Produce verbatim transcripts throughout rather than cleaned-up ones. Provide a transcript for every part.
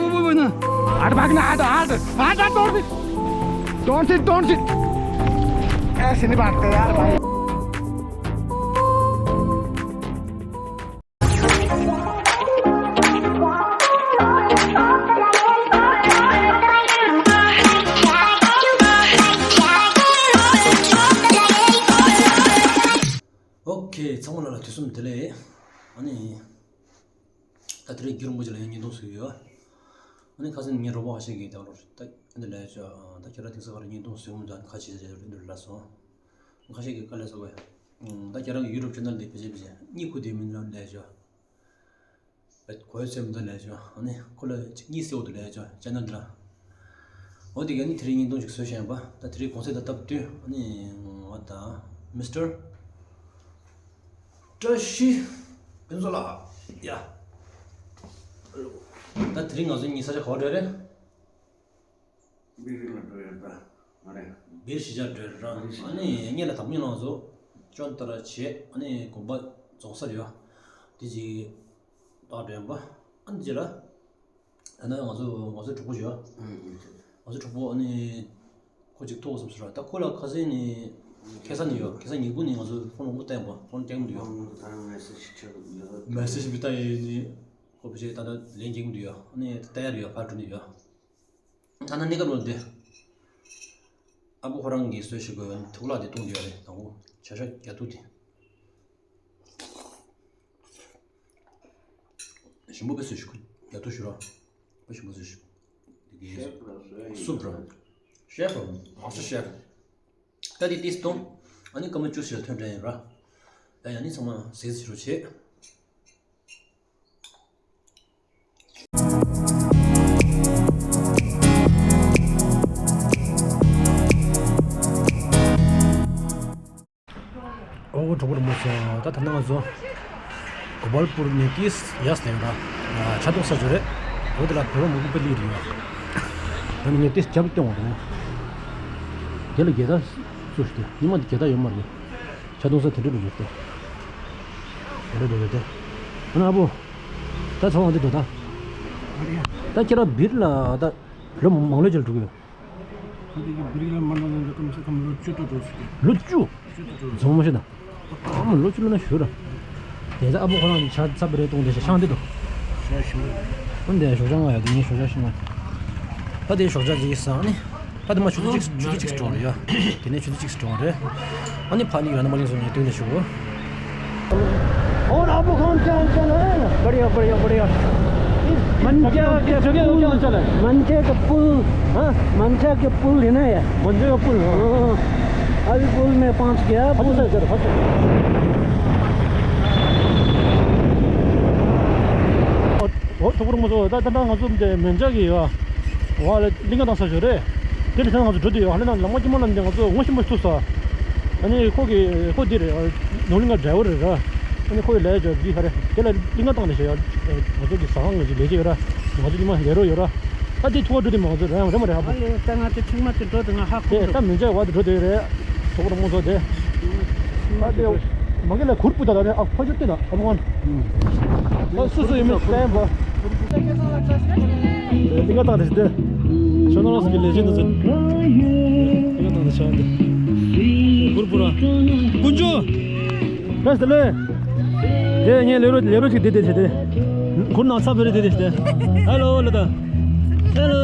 वो, वो, वो ना। हट भागना, हट, हट, हट, हट, दौड़ दे। दौड़ दे, दौड़ दे। ऐसे नहीं भागते यार भाई। ཨོ་ཁེ། ཚང་མ་ལ་ལ་དུས་གསུམ་བདེ་ལེགས། ཨ་ནི། ད་དེ་རིང་རྒྱུན་རིང་པོ་ཅིག་ལ་ཡང་བརྙན་ཐུང་བཟོས་ཡོད། ཨ་ནི་ཁ་སང་ངའི་རོགས་པ་ཁ་ཤས་ཀྱིས་ད་ལོ་ད་ཨ་ནི་ལས་ཆོག་ད་ཁྱེད་རང་དེང་སང་ག་རེ་བརྙན་ཐུང་བཟོས་མི་འདུག་ཁ་ཆེ་ཆེ་རེད་འདུག་ལབ་སོང་། ཁ་ཤས་ཀྱིས་དཀའ་ལས་ཁག་པོ། ད་ཁྱེད་རང་གི་ཡུ་ཊུབ་ཆེ་ནལ་དེ་ཕལ་ཆེར་ཕལ་ཆེར་གཉིད་ཁུག་བསྡད་མི་འདུག་ལས་ཆོག་གོ་ཡ་ཚོད་མི་འདུག་ལས་ཆོག་ཨ་ནི་ཁོ་ལ་ཅིག་གཉིད་སད་འདུག་ལས་ཆོག་ཆེ་ནལ་འདི་ལ། འོ་དེ་ག་ནི་དེ་རིང་བརྙན་ཐུང་ཞིག་བཟོས་བཞག་ཡིན་པ། ད་དེ་རིང་གོང་ཚད་དང་སྟབས་བསྟུན། ཨ་ནི་ང་དང་མི་སི་ཊར་བཀྲ་ཤིས་ཕུན་ཚོགས་ལགས། ཡ། ད་དེ་རིང་ང་ཚོ་གཉིས་ས་ཆ་ག་པར་འགྲོ་རེད། བིར་ལ་འགྲོ་ཡོད་པ་མ་རེད། བིར་གཞིས་ཆགས་འགྲོ་ར། བིར་གཞིས་ཆགས། ཨ་ནི་སྔོན་ལ་དང་པོ་ཉིད་ལ་ང་ཚོ་ཅོན་ཏ་ར་བྱས། ཨ་ནི་དགོན་པ་རྫོགས་ས་རེད་བ། དེ་རྗེས་ད་འགྲོ་ཡིན་པ། ཨ་ནི་རྗེས་ལ། ད་ནི་ང་ཚོ་ང་ཚོའི་གྲོགས་པོ་ཡོད། ཨང་ཨང་། ང་ཚོའི་གྲོགས་པོ་ཨ་ནི་ཁོ་ཅིག་ཐུག་སོང་ཟེར་བ། ད་ཁོ་ལ་ཁ་སང་ནས་ཁ་སང་ནས་ཡོད། ཁ་སང་ཉིན་གུང་ནས་ང་ཚོ་ཕོན་དངོས་པོ་བསྟན་པ། ཕོན་བསྟན་གི་འདུག་ཡོད། ཨང་། ད་མེ་སེ་ཇི་ཁྱོད་ལ་མེ་སེ་ཇི་བི་ད་ཡིན་ནི་ཁོ་བི་ཅེ་ད་ད་ལན་རྒྱག་གི་འདུག་ཡོད། ཨ་ནི་ད་ཡར་ཡོད། ཕར་འགྲོ་ནི་ཡོད། ད་ནི་གནས་སྐབས་ལོ་འདི་ཨ་ཕོ་ཁོ་རང་གིས་བཟོས་ཤིག་གི་ཐུག་ལག་དེ་བཏུང་རྒྱུ་རེད། དང་པོ་བྱ་ཤ་རྒྱ་ཐུག་དེ། ཞིམ་པོ་དཔེ་བཟོས་ཤིག་རྒྱ་ཐུག་ཞུ་ར། དཔེ་ཞིམ་པོ་བཟོས་ཤིག་དེ་གའི་ཤེཕ་ལ་བཟོས་ཡིན། སུབ་ར། ཤེཕ་ར། མ་སུ་ཤེཕ། ད་དེ་ཏིས་བཏུང་། ཨ་ནི་སྐར་མ་བཅུ་ཞིག་ལ་ཐོན་འདྲ་ཡིན་ར། ད་ཡང་ནི་ཚང་མ་ཟས་ཟིག་རོ་བྱེད། ཨོ་གྲོགས་པོ་རིན་པོ་ཆེ། ད་ད་ནང་ང་ཚོ་གོ་པལ་པུར་ནས་ཏིས་ཡར་སླེབས་ར། ཆ་ཏོག་ས་ཆ་རེད། འོ་དེ་ལ་བོད་པ་མང་པོ་དཔེ་སླེབས་རེད་ཡ། ད་ནི་ངས་ཏིས་རྒྱབ་སྟོན་བ་རེད། དེ་ལ་རྒྱལ་དར་སུ་ཞིག་དེ་ཉི་མ་དེ་རྒྱལ་དར་ཡོད་མ་རེད། ཆ་ཏོག་ས་དེ་འདྲ་རུ་ཡོད་དེ། དེ་འདྲ་རུ་ཡོད་དེ། ཨ་ན་ཨ་བོ། ད་ཚོང་བ་འདི་འགྲོ་ད། ད་ཁྱེད་རང་བིར་ལ་ད་ལོ་མང་ལོས་ཅིག་འགྲོ་གི་ཡོད། ཁོ་དེ་གི་བིར་ལ་མ་ནོར་ན་འདི་ཀམ་སེ་ཀམ་ལོ་བཅུ་དྲུག་འགྲོ་ཟེར་གི། ལོ་བཅུ། བཅུ་དྲུག་འགྲོ། རྫོང་མ་ཤེས་ད། ཨ་མ་ལོ་བཅུ་ལོ་ན་ཞུ་ར། དེ་ཚ་ཨ་བོ་ཁོ་རང་གི་ཆ་ཚ་བི་རེ་གཏོང་དེ་ཤ་ཤང་དེ་དོ། ཤ་ཤང་། ཨ་འདི་ཞོགས་ཇ་ང་ཡ་དེ་ངའི་ཞོགས་ཇ་ཤི་ང་། ད་དེ་ཞོགས་ཇ་ཅིག་ས་ནི། ད་དེ་མ་ཆུ་ཚོད་གཅིག་ཆུ་ཚོད་གཅིག་སྤྲོ་རེ་ཡ། དེ་ནས་ཆུ་ཚོད་གཅིག་སྤྲོ་རེ། ཨ་ནི་ཕ་ནི་ཡོད་ན་མ་ལིང་སོང་ངས་སྟོན་ནས་ཞུ། और आपको कौन क्या हाल चाल है? बढ़िया, बढ़िया, बढ़िया। मंजा के पुल, हाँ? मंजा के पुल है ना ये? मंजा के पुल, हाँ। हाँ, अभी पुल में पहुंच गया, पुल। ཨོ་ཐོག་རུ་མ་ཚོ་ད་ད་ང་ཚོ་འདི་མན་ཇ་གི་ཡོད། ཝ་ལ་གླིང་ག་དང་ས་ཞོ་རེད། དེ་ལ་ང་ཚོ་འགྲོ་དུས་ཡོད། ཧ་ལས་ན་ལམ་མ་དཀྱིལ་མ་ལ་འདི་ང་ཚོ་ངོ་ཤེས་མ་ཐུག་ས། ཨ་ནི་ཁོ་གི་ཁོ་འདི་རེད། ནོར་གླིང་ག་ཌ་རའི་ཝར་རེད་ར། ཨ་ནི་ཁོ་ཡི་ལས་ཇོ་ཇི་ཧ་རེ། དེ་ལ་གླིང་ག་བཏང་ནས་ཞོ་ཡ། ང་ཚོ་གི་ཟ་ཁང་ངོས་ཀྱི་ལས་ཀྱི་ཡོད་ར། ང་ཚོ་གཉིས་མ་ལས་རོགས་ཡོད་ར། ད་དེ་ཐུག་པ་འགྲོ་དུས་མ་ང་ཚོ་ར་ཡང་རེ་མ་རེད་ཧ་པོ། ཨ་ལེ་ད་ང་ཚོ་ཆུང་མ་དེ་འགྲོ་དུས་ང་ཧ་ཁོ་དེ་འགྲོ། ད་མན་ཇ་བ་དེ་འགྲོ་དུས་རེད། ཐོག་རུ་མ་ཚོ་དེ། ད་དེ་མ་གི་ལ་གུར་པུ་ད་ད་རེད། ཨ་ཕ་ཆུ་དེ་ད་ཨ་མོ་ཨ་སུ་སུ་ཡིན་མིན་བསྟན་པ། གླིང་ག་བཏང་དེ་ཞིག་དེ། ཆོས་ནོར་ལགས་སུ་གི་ལས་བྱེད་འདི་ཚོ། གླིང་ག་བཏང་དེ་ཆགས་འདི། གུར་པུ་ར། དཀོན་མཆོག་བཀྲ་ཤིས་བདེ་ལེགས། དེ་ངའི་ལས་རོགས་ལས་རོགས་ཅིག་བསྡད་བསྡད་བྱས་ཏེ། གུར་ནང་ཚ་བེ་རེ་བསྡད་བསྡད་བྱས་ཏེ། ཧེ་ལོ་ལོ་ད། ཧེ་ལོ།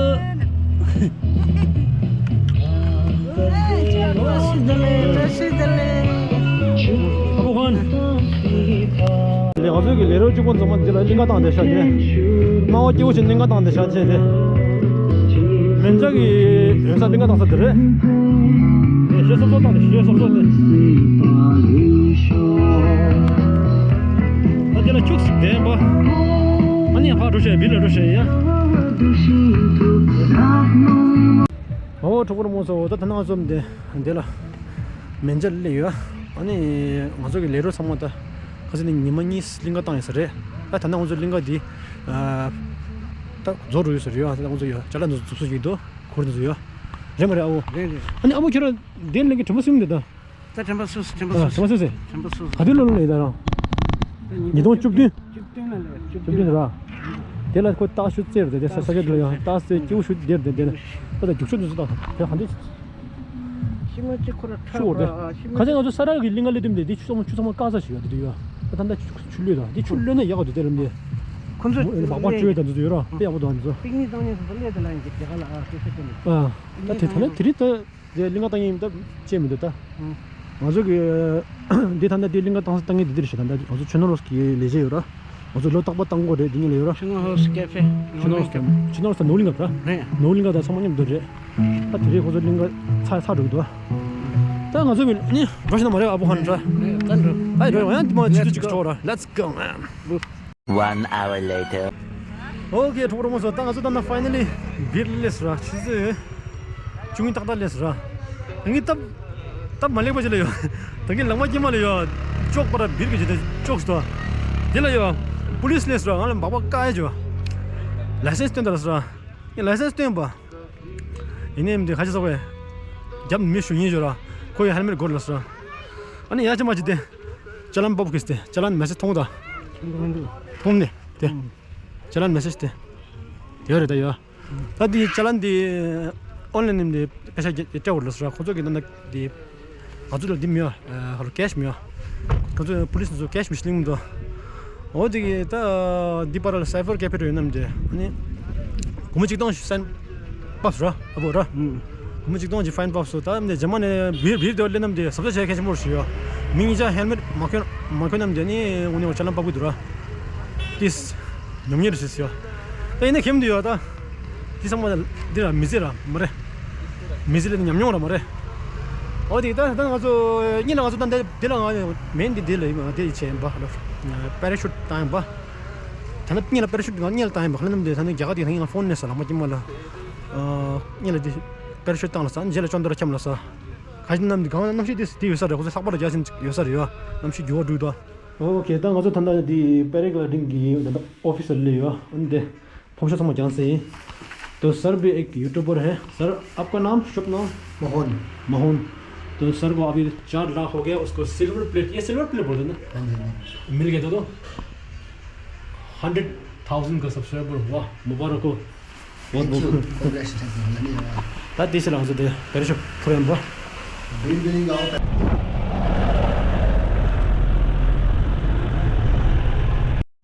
བཀྲ་ཤིས་བདེ་ལེགས། བཀྲ་ཤིས་བདེ་ལེགས། ཨ་ཁུ་ཁོང་། ལས་ང་ཚོའི་གི་ལས་རོགས་གཅིག་པོ་འཛོམས་མ་འདི་ལ་གླིང་ག་བཏང་བསྡད་ཤག་དེ། སྣང་བ་སྐྱིད་པོ་ཞིག་གླིང་ག་བཏང་བསྡད་ཤག་བྱས་ཏེ། མན་ཇ་གི་ཡོད་ས་གླིང་ག་བཏང་ས་དེ་རེད། ཞེ་སོབ་སོབ་བཏང་དེ་ཞེ་སོབ་སོབ་དེ། ཨ་དེ་ལ་ཁྱུག་ཙམ་བསྡད་པ། ཨ་ནི་ཕར་འགྲོ་ཤེས་བིར་ལ་འགྲོ་ཤེས་ཡ། ཨོ་གྲོགས་པོ་རོ་མོ་སོ། ད་ད་ནང་ཚོ་འདི་འདི་ལ་མན་ཇར་སླེབས་ཡོད། ཨ་ནི་ང་ཚོ་གི་ལས་རོགས་ཚང་མ་ད་ཁ་སང་ནས་ཉི་མ་གཉིས་གླིང་ག་བཏང་ཡོད་ས་རེད། ད་ད་ནང་ང་ཚོ་གླིང་ག་འདི་ད་རྫོགས་འགྲོ་ཡོད་ས་རེད། ད་ང་ཚོ་ཡོད་ཅ་ལག་འདི་ཚོ་འཛུགས་ས་ཡིན་འདུག་གུར་འདི་ཚོ་ཡོད། རེད་མ་རེད་ཨ་བོ། རེད་རེད། ཨ་ནི་ཨ་བོ་ཁྱོད་རང་འདི་ལས་ཀྱི་དྲན་པ་སུ་ཡིན་འདི་ད། ད་དྲན་པ་སུ་སུ་དྲན་པ་ཨ་སུ་དྲན་པ་སུ་སུ། དྲན་པ་སུ་སུ། ག་དུས་ལོ་ལོ་ཡིན་ད་རང་། ཉིས་སྟོང་བཅུ་བདུན། བཅུ་བདུན་ལ་ལས་བཅུ་བཅུ་བདུན་བདུན་ར། དེ་ལ་ཁོ་སྟག་ཤུ་རྩེར་དེ་དེ་ས་ས་གེ་ལ་ཡང་སྟག་རྩེ་སྐྱིའུ་ཤུ་དེར་དེ་དེ་ལ་ད་ད་རྒྱུག་ཤུ་དུ་སུ་དང་དེ་ག་འདི་ཤི་མ་ཅི་ཁོ་ར་ཁྲ་ཤུ་བོར་དེ། པ་ཤི་མ་ཁ་ཅིག་ང་ཚོ་ས་ར་གི་གླིང་ག་ལས་དུམ་དེ་དེ་ཆུ་ཚང་མ་ཆུ་ཚང་མ་དཀར་ས་ཞིག་ཡོད་དེ་དུ་ཡོད། ད་ད་ད་ཆུ་ལུད་དང་དེ་ཆུ་ལུད་ན་ཡག་ག་དུ་དེ་རམ་དེ། ཁོ་ཚོ་མག་པ་བཅོས་དང་དུ་ཡོད་ར་དཔེ་ཡག་པོ་དང་དུ། པིག་ནིག་བཏང་ནས་སོ་སོ་ལས་དེ་ལ་ཡིན་གྱི་དེ་ག་ལ་ཨ་དེ་ཤི་དེ་ནི། ཨ་ད་དེ་ད་ནི་དེ་རིང་ད། དེ་གླིང་ག་བཏང་ཡིན་ད་བཅད་མི་འདུག་ད། ང་ཚོ་གི་འདི་ད་ལྟ་དེ་གླིང་ག་བཏང་ས་བཏང་ངེས་འདི་འདིར་ཞིག་ད་ལྟ་ང་ཚོ་ཆུ་ནོར་གི་ལས་བྱེད་ཡོད་ར། ང་ཚོ་ལོ་རྟག་པར་བཏང་དགོས་རེད་འདི་ཉིད་ལ་ཡོད་ར། ཆུ་ནོར་ཧོ་སི་ཀེ་ཧྥེ། ཆུ་ནོར་ཧོ་སི་ཀེ་ཧྥེ། ཆུ་ནོར་ཧོ་སི་ནོར་གླིང་ག་ར། རེད། ནོར་གླིང་ག་དང་ཚང་མ་མཉམ་དུ་རེད། ད་དེ་རིང་ཁོ་ཚོ་གླིང་ག་ཚ་ཚ་འགྲོ་གི་འདུག་ད་ང་ཚོ་གི་ནི་འགྲོ་ཤི་ན་མ་རེད་ཨ་བོ་ཧན་ར། རེད་ད་འགྲོ། ད་འགྲོ་ཡང་དེ་མ་ཆུ་ཚོད་ཅིག་འགྲོ་ར། Let's go man། One hour later. Okay གྲོགས་རོགས་མོ་ཚོ། ད་ང་ཚོ་ད་ན་finally བིར་སླེབས་སོང་ར། ཆུ་ཚོད་བཅུ་གཉིས་ཏག་ཏག་སླེབས་སོང་ར། ད་ངས་སྟབས་སྟབས་མ་ལེགས་པ་ཅིག་ལ་ཡོད། ད་ངས་ལག་མ་དཀྱིལ་མ་ལ་ཡོད། ཅོག་པ་ར་བིར་གི་ཇི་ལྟར་ཅོག་སྟོ། དེ་ལ་ཡོད། པུ་ལིས་སླེབས་སོང་ར། ང་ལ་སྦག་སྦག་བཀག་ཡ་ཅོ། ལའི་སེན་སི་སྟོན་ད་ལ་སོང་ར། ངས་ལའི་སེན་སི་སྟོན་པ། ཡིན་ནའི་མི་འདི་ཁ་ཆེ་ཚོགས་པས་རྒྱབ་མི་ཞུ་ཡིན་ཞུ་ར། ཁོ་ཡི་ཧེལ་མེད་སྒོར་ལ་སོང་ར། ཨ་ནི་ཡ་ཆེ་མ་ཅི་སྟེ། ཅ་ལན་པོབ་ཀིས་ཏེ་ཅ་ལན་མེ་སེ་ཇི་མཐོང་ད། མཐོང་ནི་ཏེ། ཅ་ལན་མེ་སེ་ཇི་ཏེ། ཡོད་རེད་ད་ཡོད། ད་འདི་ཅ་ལན་འདི་ཨོན་ལན་ནི་འདི་པེ་ཤ་སྤྲད་འོར་ལ་སོ་ར། ཁོ་ཚོ་གི་ནང་ན་འདི་ང་ཚོ་ལ་འདི་མི་ཡོད། ཧ་ལོ་ཀེཤ་མི་ཡོད། ཁོ་ཚོ་པུ་ལིས་ཚོ་ཀེཤ་མི་ཤི་ལིང་འདུག་འོ་དེ་གི་ད་འདི་པར་ལ་སའི་ཕར་ཀེ་ཕེ་རུ་ཡོད་ནམ་དེ་ཨ་ནི་སྒོར་མོ་གཅིག་སྟོང་ཞིག་སན་པབ་སོ་ར། ཨ་བོ་ར། སྒོར་མོ་གཅིག་སྟོང་གཅིག་ཕའིན་བབས་སོང་། ད་འདི་རྗེས་མ་ནས་བིར་བིར་དེ་བ་སླེབས་ནམ་དེ་ཟབ་ཟབ་བྱས་མཁན་ཆེན་པོ་ཞིག་ཡོད། མི་གཉིས་ཆ་ཧེལ་མེད་མ་གྱོན་མ་གྱོན་ནམ་དེ་ནི་དངོས་གནས་ཅ་ལན་པག་པི་འདུག་ར། ཏིས་ཉོམ་ཉེ་རུ་ཞིག་ཡོད། ད་ཡིན་ན་ཁེམ་དུ་ཡོད་ད། དེ་ཚང་མ་འདི་ར་མི་ཚེ་ར་མ་རེད། མི་ཚེ་ལས་ཉམས་མྱོང་ར་མ་རེད། འོ་དེ་ད་ད་ང་ཚོ་གཉིས་ལ་ང་ཚོ་ད་འདི་ལ་ང་མེན་འདི་འདི་ལ་ཡིན་པ་འདི་ཡི་ཆེ་ཡིན་པ་ལ་པེ་ར་ཤུད་བཏང་ཡིན་པ། ད་ནི་གཉིས་ལ་པེ་ར་ཤུད་ང་གཉིས་ལ་བཏང་ཡིན་པ་ལ་ནམ་དེ་ད་ནི་རྒྱ་གར་དེ་ད་ངས་ཕོན་ནས་ས་ལ་མ་ཀྱི་མ་ལ། གཉིས་ལ་དེ་པེ་ར་ཤུད་བཏང་ལ་ས་རྗེས་ལ་ཅོན་ཏོ་ར་འཁྱམ་ལ་ས། ག་ཅི་ནམ་དེ་གང་གནམ་གཤིས་དེ་དེ་ཡོད་ས་རེད། ཁོ་ཚོ་ལྷག་པར་རྒྱ་ཆེན་ཡོད་ས་རེད་ཡོད། གནམ་གཤིས་འགྱུར་བ་འགྲོ་ཡོད་ད། ओके ད་ང་ཚོ་ད་ལྟ་དེ་པེ་ར་གི་ལ་ཌིང་གི་ད་ལྟ་ཨོ་ཕི་སར་སླེབས་ཡོད། འོན་ཏེ་ཕོམ་ཤོ་ཚང་མ་རྒྱང་སྲིང་ཡིན། तो सर भी एक यूट्यूबर है। सर, आपका नाम, शुभ नाम? मोहन। मोहन। तो सर को अभी चार लाख हो गया, उसको सिल्वर प्लेट, ये सिल्वर प्लेट बोलते हैं ना? हाँ जी, हाँ जी। मिल गया तो, तो हंड्रेड थाउजेंड का सब्सक्राइबर हुआ, मुबारक हो। बहुत, बहुत। Thank you। Congratulations। धन्यवाद। ད་དེ་ཕྱི་ལ་ང་ཚོ་དེ་པེ་ར་ཤུད་འཕུར་ཡོང་པ།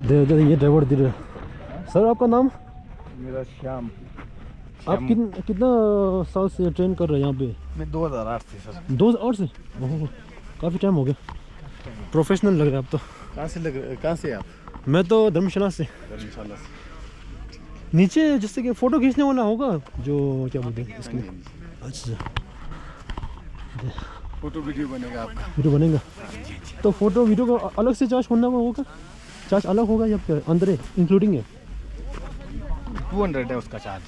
दे दे ये ड्राइवर दे रहे। सर, आपका नाम? मेरा श्याम। आप श्याम। कित-, कितना साल से ट्रेन कर रहे हैं यहाँ पे? मैं दो हज़ार आठ से, सर। दो हज़ार आठ से? ओहो, काफ़ी टाइम हो गया। प्रोफेशनल लग रहे हैं आप तो। कहाँ से लग रहे, कहाँ से हैं आप? मैं तो धर्मशाला से। धर्मशाला से। नीचे जैसे कि फोटो खींचने वाला होगा, जो क्या बोलते हैं इसके लिए? हाँ जी, हाँ जी। अच्छा। फोटो वीडियो बनेगा आपका। वीडियो बनेगा? तो फोटो वीडियो का अलग से चार्ज होना होगा? चार्ज अलग होगा या क्या? अंदर है, इंक्लूडिंग है? टू हंड्रेड है उसका चार्ज,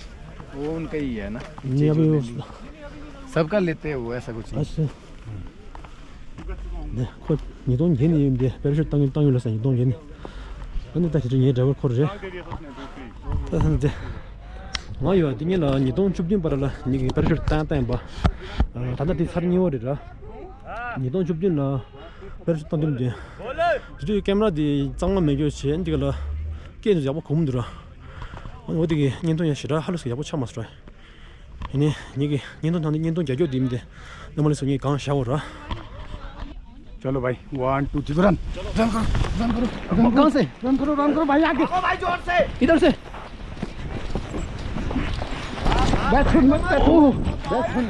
वो उनका ही है ना। नहीं, अभी उस सबका लेते हैं वो, ऐसा कुछ नहीं। अच्छा। ཁོ་ཉིས་སྟོང་བརྒྱད་ནས་ཡིན་པས་པེ་ར་ཤུད་བཏང་ཡོད་བཏང་ཡོད་ལ་ས་ཉིས་སྟོང་བརྒྱད་ནས། ཨ་ནི་ད་ཞེ་དྲག་ངའི་ཌ་རའི་ཝར་ཁོ་རེད། ད་ད་ང་ཡོད་དེ་ཉིད་ལ་ཉིས་སྟོང་བཅུ་བདུན་བར་ལ་ཉིད་ཀྱི་པེ་ར་ཤུད་བཏང་བཏང་ཡིན་པ། ད་ལྟ་དེ་ཚར་གཉིས་པ་རེད་ར། ཉིས་སྟོང་བཅུ་བདུན་ལ་པེ་ར་ཤུད་བཏང་དུས་དེ་དུས་ཀེམ་ར་དེ་གཙང་མ་མེད་རྒྱུ་བྱས་འདི་ག་ལ་སྐད་དུ་ཡག་པོ་གོ་མི་འདུག་ར། འོ་དེ་གི་བརྙན་ཐུང་ཡང་ཞེ་དྲག་ཧ་ལས་སུ་ཡག་པོ་ཆགས་མ་སོང་ར། ཡིན་ནའི་ངེད་ཀྱི་བརྙན་ཐུང་ཐང་ནི་བརྙན་ཐུང་རྒྱ་སྐྱོ་དེ་མི་དེ་རྣམ་པ་ལ་སོ་ངས་གང་བྱའོ་ར། चलो भाई, one two three, run. Run करो, रन करो, रन करो। कहाँ से? रन करो, रन करो भाई, आगे। ओ भाई, जोर से। इधर से। बैट छू मत, बैट छू। बैट छू,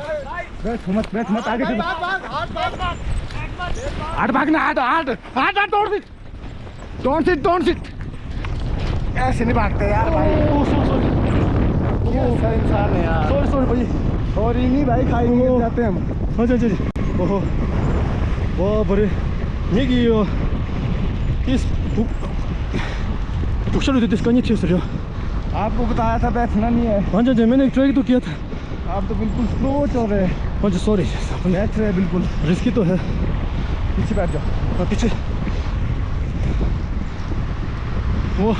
बैट छू मत, बैट छू मत, आगे चलो। भाग, भाग, भाग, भाग, भाग। हट, भागना, हट, हट, हट, हट, दौड़ दे। Don't sit, don't sit। ऐसे नहीं भागते यार भाई। ओह, सॉरी, सॉरी। कैसा इंसान है यार। सॉरी, सॉरी भाई। सॉरी नहीं भाई, खाएंगे, ओह। जाते हैं हम। अच्छा, अच्छा, अच्छा। ओहो। वाह, बड़े। ये की, अ, इस बुक, बुक शायद इस का नहीं थे, सर। आपको बताया था बैठना नहीं है। हाँ जी, हाँ जी, मैंने ट्राई तो किया था। आप तो बिल्कुल स्लो चल रहे हैं। हाँ जी, सॉरी। बैठ रहे बिल्कुल। रिस्की तो है। पीछे बैठ जाओ। हाँ, पीछे। वो,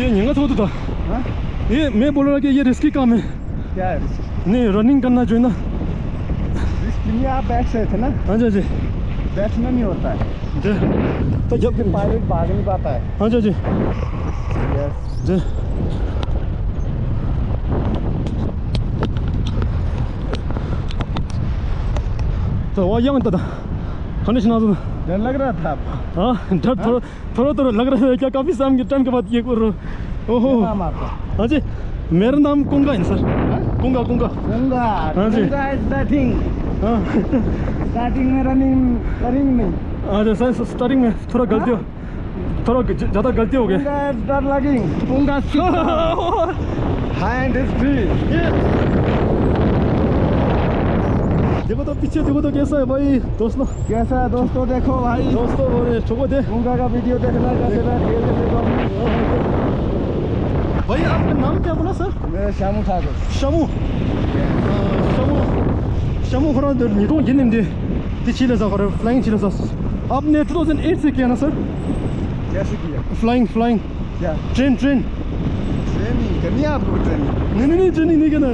ये नहीं, थोड़ा था। हाँ? ये मैं बोल रहा कि ये रिस्की काम है। क्या है रिस्क? नहीं, रनिंग करना जो है ना। रिस्क नहीं, आप बैठ रहे थे ना। हाँ जी, हाँ जी। बैठना नहीं होता है। जी। तो जब पायलट भाग नहीं पाता है। हाँ जी, हाँ जी। यस। जी। तो वो यंग तो था। कंडीशन आ तो। डर लग रहा था आपको? हाँ, डर थोड़ा, थोड़ा थोड़ा लग रहा है क्या, काफी टाइम के, टाइम के बाद ये कर रहे हो। ओहो। क्या नाम आपका? हाँ जी, मेरा नाम कुंगा है सर। हाँ? कुंगा, कुंगा। कुंगा। हाँ जी। Kunga is batting. हाँ। स्टार्टिंग में रनिंग, रनिंग नहीं। हाँ जी सर, स्टार्टिंग में थोड़ा गलती हो, हाँ? थोड़ा ग-, ज-, ज्यादा गलती हो गई। कुंगा इज डर लगिंग। Kunga hand is free. देखो तो पीछे, देखो तो कैसा है भाई, दोस्तों। कैसा है दोस्तों, देखो भाई। दोस्तों, वो रे, ठोको दे। कुंगा का वीडियो देखना, कैसे बैठ गए थे, देखो। भाई, आपका नाम क्या बोला सर? मेरा श्यामू ठाकुर। श्यामू। अ, श्यामू, श्यामू खरा दर नितो जिन दे। ती चीले सा खरा, फ्लाइंग चीले सा। आपने टू थाउजेंड एट से किया ना सर? कैसे किया? Flying, flying. क्या? Train, train. ट्रेनिंग करनी है आपको, ट्रेनिंग? नहीं, नहीं, नहीं, ट्रेनिंग नहीं करना।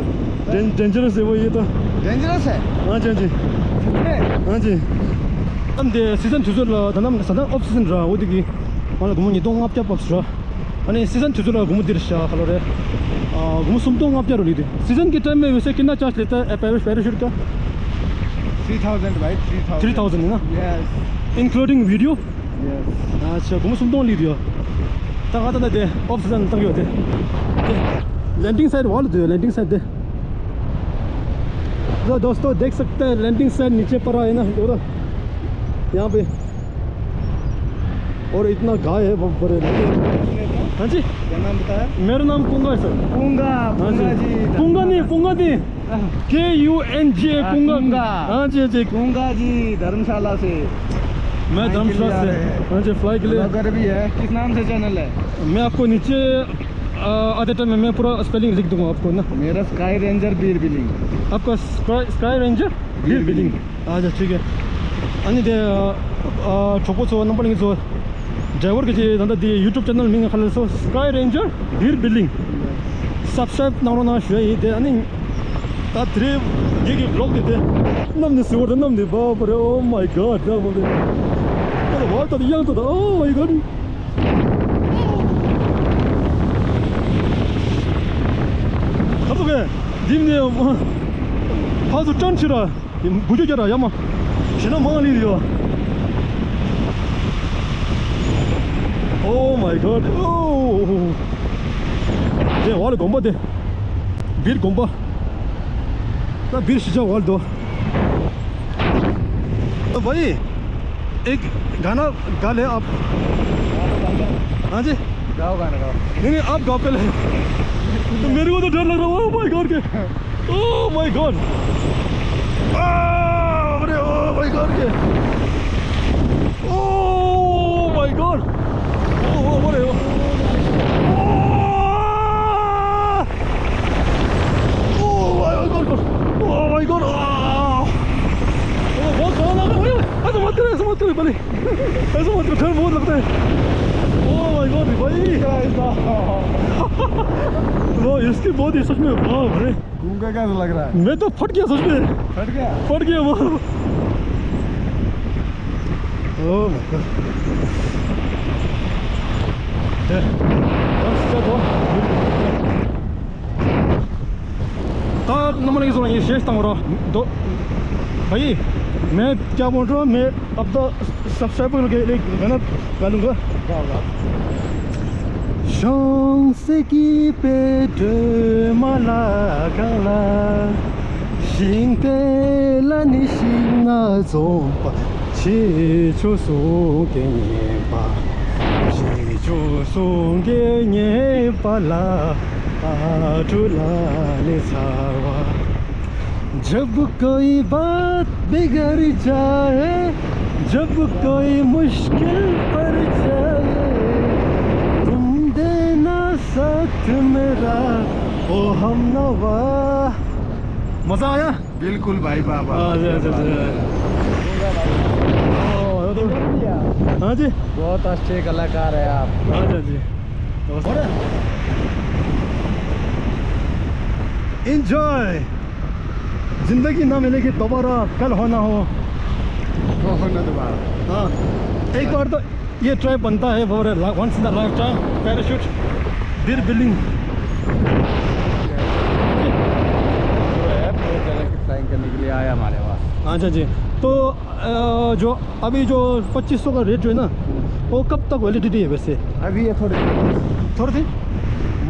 डें-, डेंजरस है वो, ये तो। डेंजरस है? हाँ जी, हाँ जी। सच में? हाँ जी। हम दे सीजन थुजो ला, धनम सदा ऑफ सीजन रहा, वो देखी। माला घूमो नितो आप क्या पप्स रहा। अने सीजन थुजो ला घूमो दिर शा, हेलो रे। आ, घूमो सुमतो आप क्या रोली दे। सीजन के टाइम में वैसे कितना चार्ज लेता है पैरा-, पैराशूट का? थ्री थाउजेंड भाई, थ्री थाउजेंड। थ्री थाउजेंड है ना? यस। Including video? यस। अच्छा, घूम सुन तो ली दियो। ता का ता दे, ऑफ सीजन तक होते। लैंडिंग साइट वाल दे, लैंडिंग साइट दे। तो दोस्तों, देख सकते हैं, लैंडिंग साइट नीचे पड़ा है ना, देखो तो, यहाँ पे। और इतना गाय है, बहुत बड़े। हाँ जी। क्या नाम बताया? मेरा नाम कुंगा है सर। कुंगा, हाँ जी। कुंगा जी। कुंगा नहीं, कुंगा नहीं। के यू एन जी ए, हाँ, कुंगा। कुंगा। हाँ जी, हाँ जी। कुंगा जी, धर्मशाला से। मैं फ्लाई के लिए धर्मशाला आ से। रहे हैं। हाँ जी, फ्लाई के लिए। ब्लॉगर भी है। किस नाम से चैनल है? मैं आपको नीचे, अ, आधे टाइम में मैं पूरा स्पेलिंग लिख दूंगा आपको ना। मेरा स्काई रेंजर बीर बिलिंग। आपका स्काई, स्काई रेंजर बीर बिलिंग। अच्छा, ठीक है। अनि दे, अ, अ, छोको छो नम्बर नि छो। ड्राइभर के जे धन्दा दे YouTube च्यानल मिङ खाले छो, स्काई रेन्जर भिर बिल्डिङ। सब्सक्राइब नगर्न नबिर्सि है। दे अनि ता थ्री ये के ब्लॉग दे दे। नम्ने सिवर नम्ने बाप रे, oh my God, बाप रे। अरे वाह, त यङ त, oh my God। खतु के दिम ने फाजु टन छिरा। बुझु क्या रहा यामा। छिना मांग ली दियो। Oh my God। Oh। दे वाले गोम्बा दे। बीर गोम्बा। ना बीर शिजा वाल दो। तो भाई, एक गाना गा ले आप। हाँ जी। गाओ गाना गाओ। नहीं, नहीं, आप गाओ पहले। तो मेरे को तो डर लग रहा है, oh my God के। Oh my God। आ, अरे, oh my God के। Oh my God। Oh, oh, अरे, oh। Oh my God। Oh my God। आ। Oh, बहुत डर लग रहा है। ऐसा मत करो, ऐसा मत करो, पहले। ऐसा मत करो, डर बहुत लगता है। Oh my God, भाई। क्या ऐसा? वो इसकी बहुत ही सच में, बाप रे। गूंगा कैसा लग रहा है? मैं तो फट गया सच में। फट गया? फट गया वो। Oh my God। दे। बस, चल, बोल। ད་ནམ་ལ་ཡིན་སོང་ཡིན་ཤེས་བཏང་རོགས། དོ། བའི། མེ་སྐྱ་བོ་འགྲོ་མེ་ཨབ་ད་སབ་སབ་ལ་གེ་ལེ་ག་ན་ག་ལུང་ག་ཤོང་སེ་ཀི་པེ་སྒྲོལ་མ་ལ་གང་ལ། ཤིང་དེ་ལ་ནི་ཤིང་ན་འཛོམས་པ། ཆེ་ཆུང་གསུང་གེ་ཉན་པ། ཆེ་ཆུང་གསུང་གེ་ཉན་པ་ལ། ཨ་ཀྲུ་ལ་ནི་ཚ་བ། जब कोई बात बिगड़ जाए, जब कोई मुश्किल पड़ जाए, तुम तू मेरा ओ हमनवा। मजा आया? बिल्कुल भाई, वाह, वाह। हाँ जी, हाँ जी, हाँ जी। ओ, यो तो हाँ जी। बहुत अच्छे कलाकार है आप। हाँ जी, हाँ जी। Enjoy। जिंदगी ना मिलेगी दोबारा, कल होना हो। वो होना दोबारा। हाँ, एक बार तो ये ट्राई बनता है, वो वाला once in a lifetime parachute, Bir बिलिंग। जो है, पूरे जगह की फ्लाइंग करने के लिए आया हमारे पास। अच्छा जी, तो अ, जो अभी जो पच्चीस सौ का रेट जो है ना, वो कब तक वैलिडिटी है वैसे? अभी ये थोड़े। थोड़े थे?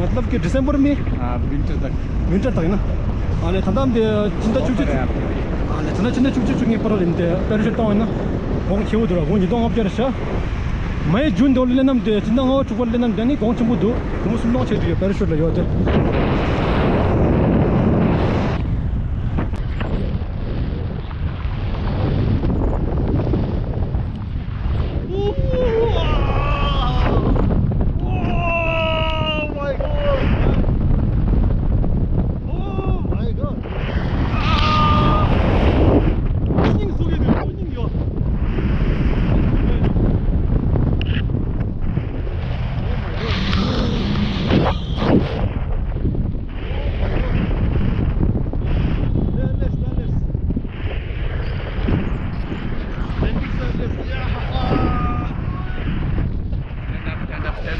मतलब कि दिसंबर में? हाँ, विंटर तक। विंटर तक है ना? अरे, थंदा में चिंता चुचु। अरे, थंदा चिंता चुचु चुंगी पर लेते पैराशूट तो है ना? कौन खेव दो, कौन जितो आप जरा सा। मैं जून दो लेना में चिंता हो चुका लेना में नहीं कौन चुंबू दो, तुम सुन लो छे पैराशूट ले जाते।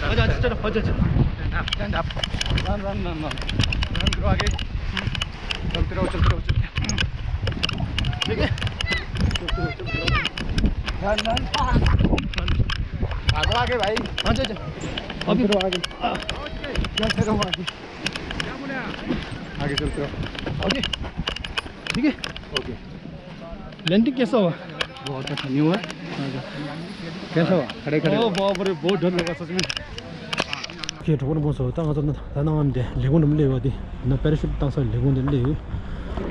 Stand up, stand up, stand up. Stand up, stand up. Run, run, run, run. Run, bro, आगे। चलते रहो, चलते रहो, चलते रहो। ठीक है? चलते रहो, चलते रहो। Run, run. आगे, आगे भाई। हाँ, चल, चल। अभी चलते रहो आगे। चलते रहो आगे। आगे चलते रहो। आगे। ठीक है? ओके। लैंडिंग कैसा हुआ? बहुत अच्छा नहीं हुआ। कैसा हुआ? खड़े खड़े। ओ बाप रे, बहुत डर लगा सच में। ཁྱེད་གྲོགས་པོ་རིན་པོ་ཆེ། ད་ང་ཚོ་ད་ནང་ཨམ་དེ་ལས་ཁུངས་འགྲམ་སླེབས་ཡོད་དེ། ན་པེ་ར་ཤུཊ་བཏང་ས་ལས་ཁུངས་དེ་སླེབས་ཡོད།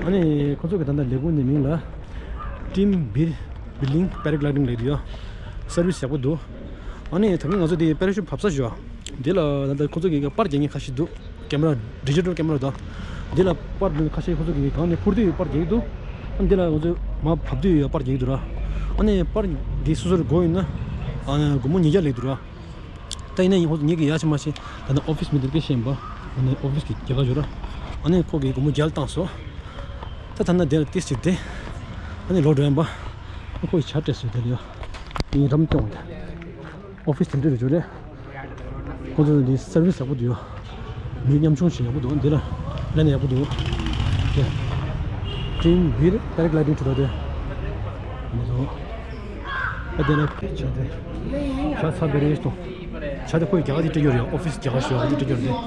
ཨ་ནི་ཁོ་ཚོ་གི་ད་ལྟ་ལས་ཁུངས་དེ་མིང་ལ་ཊིམ་བིར་བི་ལིང་པེ་ར་གླའི་ཌིང་ལབ་ཡོད། སར་བི་སི་ཡག་པོ་འདུག་ཨ་ནི་ད་གིན་ང་ཚོ་དེ་པེ་ར་ཤུཊ་བབས་ས་ཞོ། དེ་ལ་ད་ལྟ་ཁོ་ཚོ་གི་པར་རྒྱག་མཁན་ཁ་ཤས་འདུག་ཀེམ་ར། ཌི་ཇི་ཊལ་ཀེམ་ར་དང་། འདི་ལ་པར་འདི་ཁ་ཤས་ཁོ་ཚོ་གི་གང་ནས་འཕུར་དུས་པར་རྒྱག་གི་འདུག་ཨ་འདི་ལ་ང་ཚོ་མ་བབས་དུས་ཡོད་པར་རྒྱག་གི་འདུག་ར། ཨ་ནི་པར་འདི་སོ་སོར་དགོས་ཡིན་ན། ཨ་ནི་སྒོར་མོ་ཉིས་བརྒྱ་ལེགས་འདུག་ར། ད་ཡིན་ན་ཡིན་ཁོ་ཚོ་ངེད་ཀྱི་ཡ་ཆེ་མ་ཆེ། ད་ནི་ཨོ་ཕིས་མི་འདིར་སྐད་བཤད་ཡིན་པ། ཨ་ནི་ཨོ་ཕིས་ཀྱི་རྒྱལ་ཁ་ཞུ་ར། ཨ་ནི་ཁོ་གིས་སྒོར་མོ་བརྒྱ་བཏང་སོང་། ད་ད་ནི་དེ་ལ་ཏིས་ཅིག་དེ། ཨ་ནི་ལོག་འགྲོ་ཡིན་པ། ཨ་ཁོ་ཡི་ཆ་སྤྲད་སོང་དེ་ལ་ཡ། ཡིན་རམ་སྐྱོང་དེ། ཨོ་ཕིས་དེ་འདྲ་རེད་འཇོག་རེད། ཁོ་ཚོ་འདི་སར་བིས་ཡག་པོ་འདུག་ཡོ། མི་ཉམ་ཆུང་ཞིག་ཡག་པོ་འདུག་འདི་ལ་ལན་ཡག་པོ་འདུག་ཀེ། ཊིམ་བིར་པེ་ར་གླའི་ཌིང་ཁྲུ་ར་དེ། མི་འདུག་ཨ་དེ་ལ་ཕེ་ཆ་དེ། ཆ་ཚ་བེ་རེ་སྟོང་། ཆ་དེ་ཁོས་རྒྱ་གར་དེ་སྤྲད་ཡོད་རེད། ཨོ་ཕིས་རྒྱ་གར་ཞིག་ཡོད་དེ་སྤྲད་ཡོད་རེད།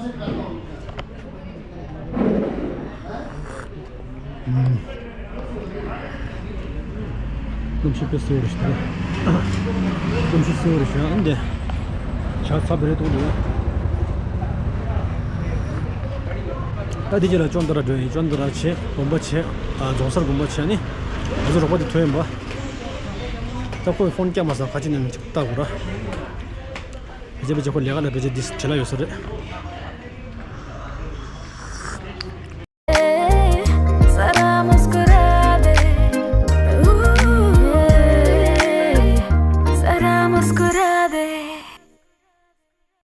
གནམ་གཤིས་དཔེ་གསལ་བོ་རེད་ཤག་ད། གནམ་གཤིས་གསལ་བོ་རེད་ཤག་ཨ་འདི། ཆར་ཚ་བ་རེད་འདུག་ད་འདི་རྗེས་ལ་ཅོན་ཏ་ར་འགྲོ་ཡིན། ཅོན་ཏ་ར་བྱས། དགོན་པ་བྱས། ཨ། རྫོང་སར་དགོན་པ་བྱས་ནི། ང་ཚོ་རོགས་པ་དེ་ཐོན་ཡིན་པ། ད་ཁོས་ཕོན་བཀྱག་མ་ས་ཁ་ཅིག་ནས་ཅིག་ལྟ་དགོས་ར། བེ་ཅེ་བེ་ཅེ་ཁོ་ལས་ཀ་ལ་བེ་ཅེ་འདི་བྲེལ་ལ་ཡོད་ས་རེད།